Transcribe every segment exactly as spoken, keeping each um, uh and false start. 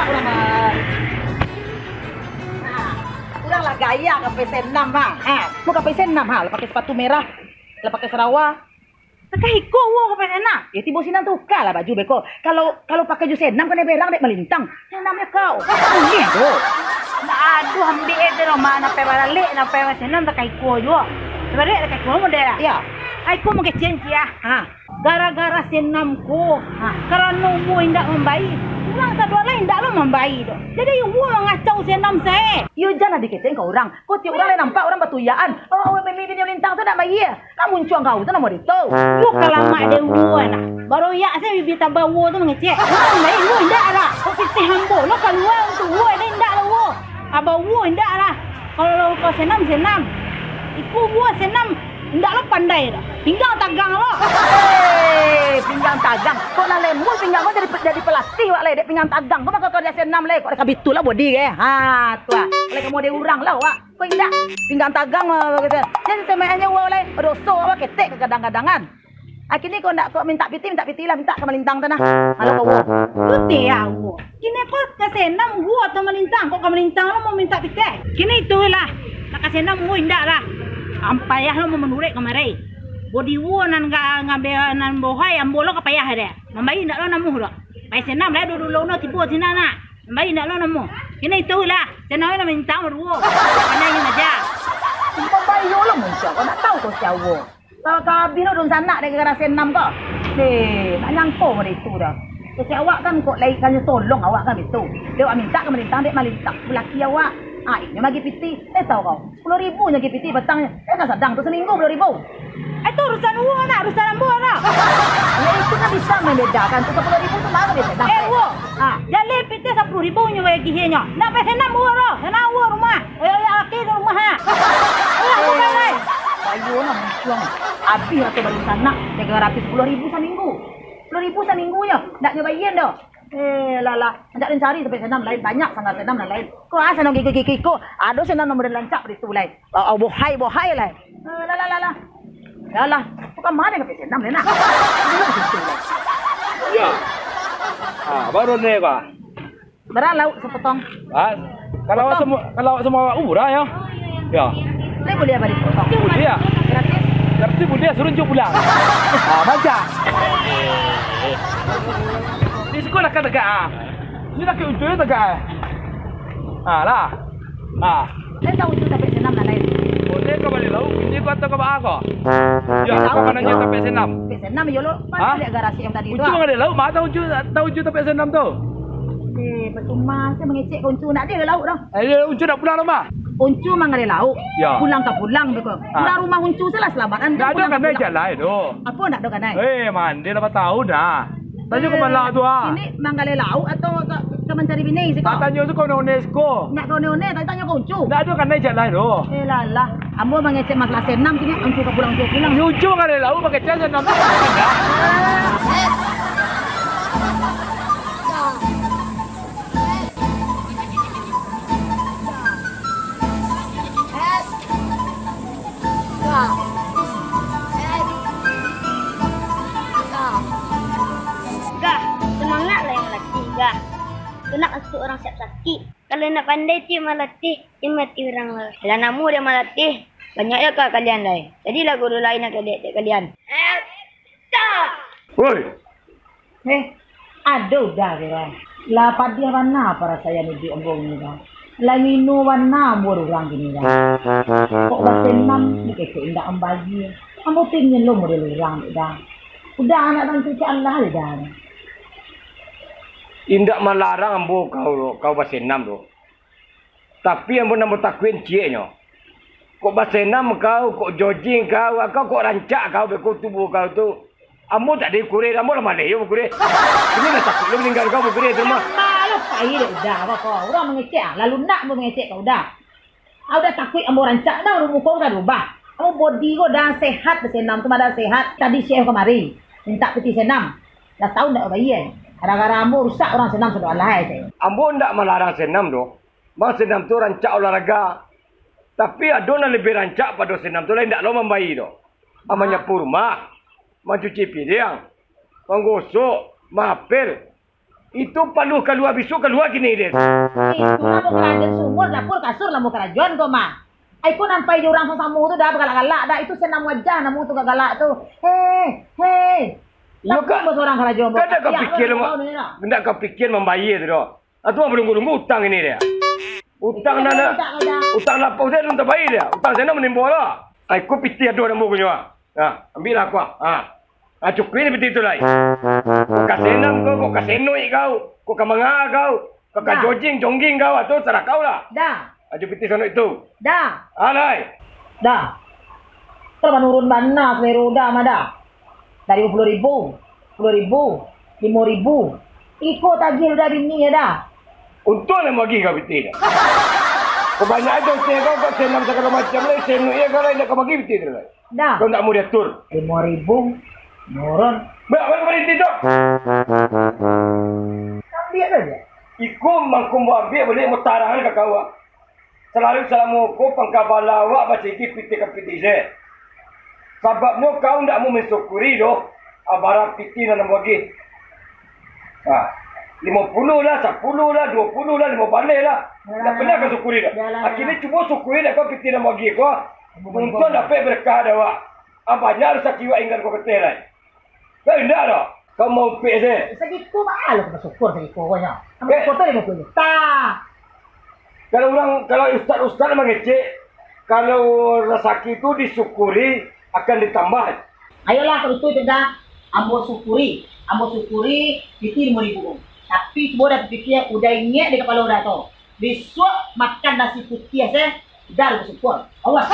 Urang lah, ha, urang lah gaya ka P S enam, ha. Ha, mau ka P S enam, ha, lah pakai sepatu merah, lah pakai sarawa. Lah ka iko uwo ka P S enam? Ya, tibo sinan tuka lah baju beko. Kalau, kalau pakai jo senam kanai berang dek malintang. Senam yo kau. Buliah tu. Ndak, aduh, ambiak e tu, Roma, napai baralek, napai senam, lah ka iko juo. Baralek lah ka iko model lah. Ya. Ai, ko mangecek ciek ah. Ha. Gara-gara senam ko, ha, karano uwo indak mambayia, urang sadolah indak lo mambayia doh. Jadi uwo mangacau senam sae. Iyo, jan lah dikecek ka urang. Ko tiok urang lai nampak urang batuyakan. Oh, oh, mimi bini lintang tu ndak bayia. Lah muncuang kau tu namo ditu. Yo kalamak dek uwo nah. Baroyak sae bibia taba uwo tu mangecek. Urang mambayia uwo indak lah. Ko pitih ambo lo kalua untuak uwo, indak lah uwo. Aba uwo indak lah. Kalau ka senam, senam. Iko uwo senam indak lo pandai doh. Pinggang tagang lo. Hei, pinggang tagang. Kok lah lembut pinggang ko jadi, jadi pelatih wak lai dek pinggang tagang. Ko mako ka dia senam lai. Kok dek kabitu lah bodi ke. Ha, tu ah. Lai ka model urang lah wak. Ko indak. Pinggang tagang, ah, bagitu. Jadi samaanyo uwo lai. Doso awak ketek ka kadang-kadangan. Kini ko ndak ko mintak pitih, mintak pitih lah, mintak ka malintang tu nah. Malu ka uwo. Putih ah uwo. Kini ko ka senam uwo atau malintang, kok ka malintang lo mau mintak pitih? Kini itu lah. Nak ka senam uwo indak lah. Am payah lo mau manuruik kamari. Bodi uwo nan ga-, ngabia nan bohai, ambo lo ka payah deh. Mambayia indak lo namuah doh. Pai senam lah dulu lo no tibo sinan nak. Mambayia indak lo namuah. Kini itu lah. Senam lo malintang baduo. Pandai inyo aja. Mambayia lo muncak, kau nak tahu kau siawo. Ka, ka abih lo dunsanak dek gara-gara senam ko. Deh, nak nyangko model itu doh. Kecek awak kan kok lai kanyo tolong awak kan itu. Dek awak mintak ka malintang, dek malintang bulaki awak. Ah, inyo magi pitih. Eh, tahu kau. Sapuluah ribu nyo pitih batang. Eh, kan sadang tu saminggu sapuluah ribu. Eh, tu urusan uwo nak, urusan ambo nak. Ya, itu kan bisa membedakan. Tu sapuluah ribu tu mah ka bisa. Eh, uwo. Ah. Jaleh pitih sapuluah ribu nyo bagi nyo. Nak pai senam uwo doh. Senam uwo rumah. Eh, ya, aki di rumah, ha. Eh, aku balik. Bayu nah muncuang. Abih atau baru sanak, tiga ratus sepuluh ribu saminggu. Sepuluh ribu saminggu nyo, ndak nyo bayia doh. Eh, lah, lah. Anjak den cari sampai senam lain, banyak sanggar senam nan lain. Ko ah, senam gigi-gigi ko. Ado senam nomor rancak di tu lain. Oh, oh, bohai, bohai lain. Eh, lah, lah, lah, lah. Ya lah, tu ka mano ka senam lain nah? Dulu di situ lain. Ya. Ah, baru ni kah? Bara lauak sapotong? Ah, kalau awak samua, kalau awak samua awak murah, yo. Yo. Lai buliah bali sapotong? Buliah. Gratis? Gratis buliah, suruah njuk pulang. Ah, baca. Di siko nak tagak, ah. Ni nak ke ujung tagak, ah. Ah, lah. Ah. Lai tahu tu sampai senam lah, lain. Buliah ka bali lauak, ini ko atau ka baa ko? Yo, ka mananyo sampai senam? Sampai senam, yo lo. Hah? Lihat garasi yang tadi tu, Ucu ah. Mangaleh lauak, ma tahu Ucu, tahu Ucu sampai senam tu? Eh, percuma, saya mengecek ke Uncu, nak dia lauak dah. Eh, dia Uncu nak pulang rumah? Uncu mangaleh lauak, ya. Pulang ka pulang beko. Ah. Pulang rumah Uncu salah selamat, kan? Ndak ada pulang ka kanai pulang. Jalai tu. Apa ndak ada kanai? Eh, mandi lah tahu dah. Tanyo ka Eh, bala tu ah. Ini mangaleh lauak atau ka, ka mancari bini siko? Ah, tanyo tu ka one-one siko. Nak ka one-one, tadi tanyo ka Uncu. Ndak ada kanai jalai tu. Eh, lah, lah. Ambo mangecek masalah senam kini, Uncu ka pulang, Uncu pulang. Yo, Uncu mangaleh lauak, mangecek senam tu. Gah, semangat lah yang malatih, Gah. Tu nak asuak urang siap sakik. Kalau nak pandai ti malatih, ti mati urang lah. Lah namo dia malatih, banyak ya ka kalian lai. Jadilah guru lain nan kadek dek kalian. Woi, Eh, ado Uda kiro. Lah padiah bana parasaian iduik ambo kini, Da. Lah ngino bana ambo urang kini, Da. Kok basenam, dikecek indak mambayia. Ambo tu ingin lo model urang, Da. Uda anak nan kecek Allah, Da. Indak malarang ambo kau, kau basenam tu. Tapi ambo nan batakuik cieknyo. Kok basenam kau, kok jogging kau, kau kok rancak kau beko tubuah kau tu. Ambo tak ado kureh, ambo lah maleh yo bakureh. Kini lah takuik lo maninggal kau bakureh tu mah. Malah pai dek Uda ko. Urang mangecek ah, lalu nak ambo mangecek ka Uda. Ah, Uda takuik ambo rancak dah, muko Uda rubah. Ambo body ko dah sehat, basenam tu mah dah sehat. Tadi syekh kamari, mintak pitih senam. Lah tahu ndak bayia. Gara-gara ambo rusak urang senam sado alai. Ambo ndak malarang senam doh. Bang, senam tu rancak olahraga. Tapi ado nan labiah rancak pado senam tu, lain dak lo mambayia doh. Ah, manyapu rumah, mancuci piriang, manggosok, maapel. Itu paluah kalua bisuak, kalua kini deh. Eh, itu mah mau karajoan sumur, dapur, kasur lah mau karajoan ko mah. Ai ko nampai jo urang samo-samo tu dah bagalak-galak dah. Itu se namo aja namo tu galak tu. Hei, hei. Iyo, Kak. Kan ndak ka pikir, ndak ka pikir mambayia tu doh. Atu mah balunggu-lunggu utang ini deh. Utang nan, utang lapau se alun tabayia deh. Utang se nan manimbo lah. Ai ko pitih ado namo ko nyo ah. Nah, ambiaklah ko ah. Ah. Ah, cukuik ni pitih tu lai. Kok ka senam kau, kok ka senoik kau, kok ka manga kau, kok ka jojing, jongging kau, ah, tu sarah kau lah. Dah. Ajo pitih sanok itu. Dah. Ah, lai. Dah. Kok manurun bana salero Uda mah dah. Dari duo puluah ribu, sapuluah ribu, limo ribu. Iko tagih Uda bini yo dah. Untuang nan magih kau pitih dah. Kok banyak ajo utang kau, kok senam sagalo macam lai, senoik yo kau lai, indak ka magih pitih tu lai. Dah. Kau ndak mau diatur. Limo ribu, nurun. Ba, ba, ba, inti tu. Ambiak sajo. Iko mangko ambiak baliak, mau tarang ka kau, ah. Salalu salamo ko pangka bala awak basigi pitih ka pitih se. Sababnyo kau ndak mau mansyukuri doh, ah, bara pitih nan ambo agih. Ha, limo puluah lah, sapuluah lah, duo puluah lah, limo baleh lah. Ndak pernah kau syukuri doh. Kini cubo syukuri dek kau pitih nan ambo agih ko. Untuang dapek berkah dek awak. Ah, banyak rasaki awak inggan ko kateh lai. Kau indak doh. Kau mau pek se. Sagitu baa lo kau basyukur sagitu ko nyo. Ambo syukur tu limo puluah juta. Kalau urang, kalau ustaz-ustaz mangecek, kalau rasaki tu disyukuri, akan ditambah. Ayolah, kalau itu, Cegah. Ambo syukuri. Ambo syukuri, pitih limo ribu. Tapi, cubo dah pikia, udah ingek di kapalo udah tu. Bisuak makan nasi putiah se, udah basyukur. Awas.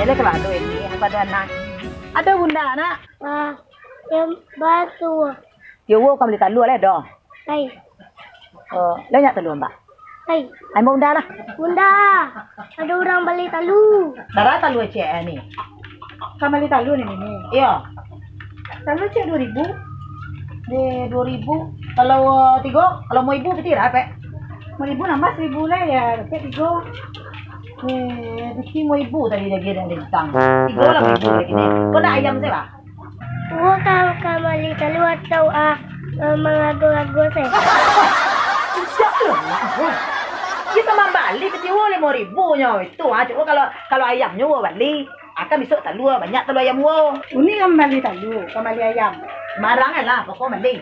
Elok lah tu ini, apa tu anak? Ada bunda, nak? Ah, yang batu. Yo, wo, ka mali talua lai doh. Hai. Oh, lai nyak talua, Mbak? Hai. Ai, Mbak Bunda lah. Bunda, ada urang bali talu. Bara talu cek ni? Ka mali talu ni, ni. Iyo. Talu cek duo ribu. Ni duo ribu. Kalau tigo, kalau limo ribu piti bara, Pek? Limo ribu nambah saribu lah, yo, dapek tigo. Ni, piti limo ribu tadi lagi ado lintang. Tigo lah limo ribu lagi ni. Kau nak ayam se, Pak? Wo ka, ka mali talu atau, ah, eh, mangago-ngago se? Indak lo, Mak. Kito mambali katiwo limo ribu nyo itu, ah. Cubo kalau, kalau ayamnyo wo bali, akan bisuak talua, banyak talua ayam wo. Uni ka mambali talu, ka mambali ayam? Marang lah, pokok mambali.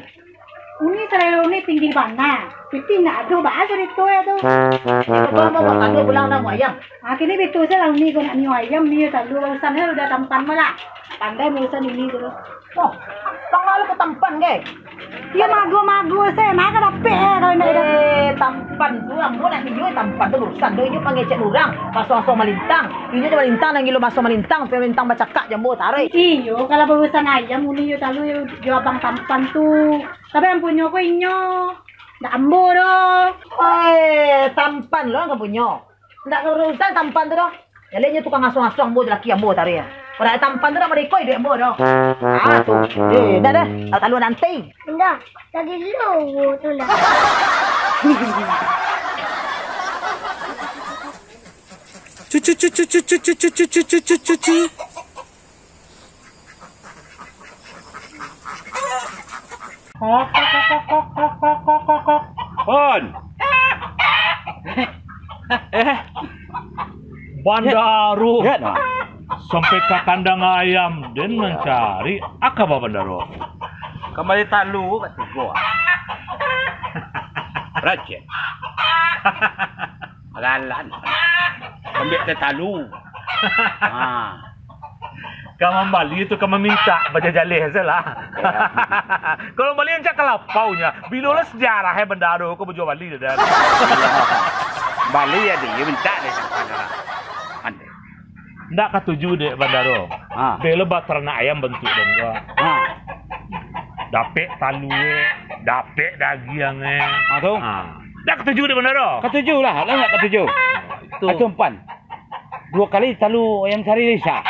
Uni salero uni tinggi bana. Pitih ndak ado, baa carito yo tu. Iko tu ambo buek talua pulang dah, buek ayam. Ah, kini bitu se lah uni ko nak nio ayam, nio talua, urusan se udah tampan mah lah. Pandai urusan uni tu. Oh, tangah lu ka tampan, ge? Iyo, mago-mago se, ma ka dapek, eh, kalau indak ado. Eh, tampan tu, ambo nak nio tampan tu urusan tu, inyo pangecek urang, baso-baso malintang. Inyo jo malintang, nan gilo baso malintang, supayo malintang bacakak jo ambo, taruih. Iyo, kalau urusan ayam, uni jo talua, jo abang tampan tu. Tapi ampunyo ko inyo, ndak ambo doh. Eh, tampan lo nan ka punyo. Ndak ka urusan tampan tu doh. Jaleh inyo tukang asuang-asuang ambo jo laki ambo tadi. Kalau ndak tampan tu ndak mariko iduik ambo doh. Ah, tu. Eh, ndak doh. Kalau talua nanti. Indak, lagi dulu tu ndak. Cucu, cucu, cucu, cucu, cucu, cucu, cucu. On. Eh. Bandaro. Ya, no. Sampai ka kandang ayam, den mancari. Aka ba Bandaro? Ka mali talu, ka tigo. Rajin. Agalan. Ambiak teh talu. Ha. Ka mambali tu ka mamintak, bajajaleh se lah. Iyo. Kalau mambali rancak ka lapau nyo. Bilo lah sejarah e Bandaro ko bajua bali dah. Bali ado, iyo mintak deh sampan lah. Ande. Ndak katuju dek Bandaro. Ha. Belo bataranak ayam bantuak den ko. Ha. Dapek talua e, dapek dagiang e. Ha, tu. Ha. Ndak katuju dek Bandaro. Katuju lah, lah ndak katuju. Tu. Aco umpan. Duo kali talu ayam sahari bisa.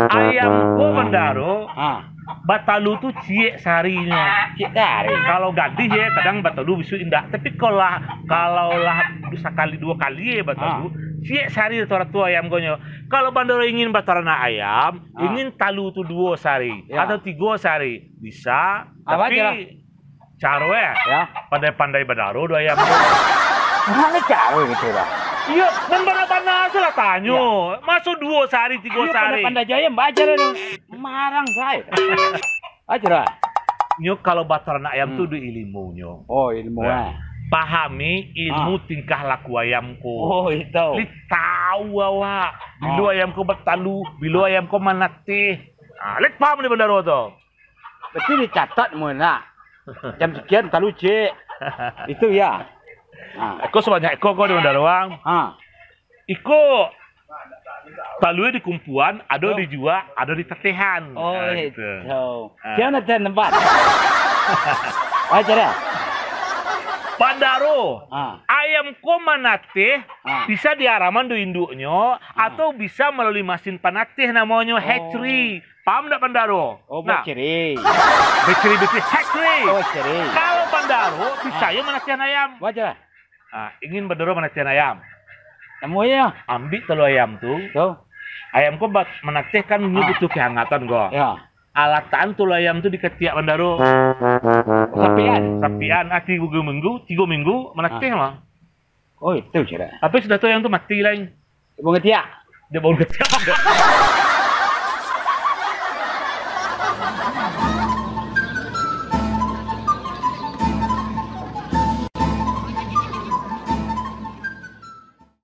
Ayam ko bandaro Ha, batalu tu ciek sarinyo. cik dari. Kalau gadih ya kadang batalu bisuak indak. Tapi kalau lah kalau lah sakali duo kali ya batalu, ciek sari ratu-ratu ayam ko nyo. Kalau bandaro ingin bataranak ayam, Ah. ingin talu tu duo sari Ya. atau tigo sari bisa. Apa Tapi aja lah. Caro eh. Ya. Pandai-pandai badaro do ayam tu. Mana caro gitu lah. Iyo, nan bana-bana salah tanyo. Maso duo sari, tigo Iyo, sari. Pandai-pandai aja yang baca ni. Marang saya. Aja lah. Nyo kalau bataranak ayam tu Hmm. di ilmunyo. Oh, ilmu Nah, eh. Pahami ilmu Ah. tingkah laku ayam ko. Oh, itu. Li tahu awak. Bilo Ah. ayam ko batalu, bilo ayam ko manatih. Ah, li paham ni bandaro tu. Berarti dicatat mun nak. Jam sekian talu cik. Itu ya. Ha. Iko sabanyak iko ko di bandaro ang. Ha. Iko talue di kumpuan, ado Oh. dijual, ado di tatehan. Oh, Ah, itu. gitu. Oh. Ah. Kian ada tempat. Aja dah. Bandaro. Ha. Ayam ko manatih Ha. bisa diaraman do induknyo atau bisa melalui masin panatih namonyo Oh. hatchery. Paham ndak bandaro? Oh, Nah, baciri. baciri-baciri hatchery. Oh, baciri. Kalau bandaro bisa yo manatihan ayam. Wajar. Ah, ingin bandaro manatihan ayam. Namonyo. Ambil telur ayam tu. Tu. Ayam ko bat- manatih kan nyo Ah. butuh kehangatan ko. Ya. Alatan telur ayam tu di katiak bandaro. Sapian. Sapian ah tigo minggu, tigo minggu manatih mah. Oh, itu cara. Tapi sudah tu ayam tu mati lai. Ibu ngetiak. Dia bangun katiak.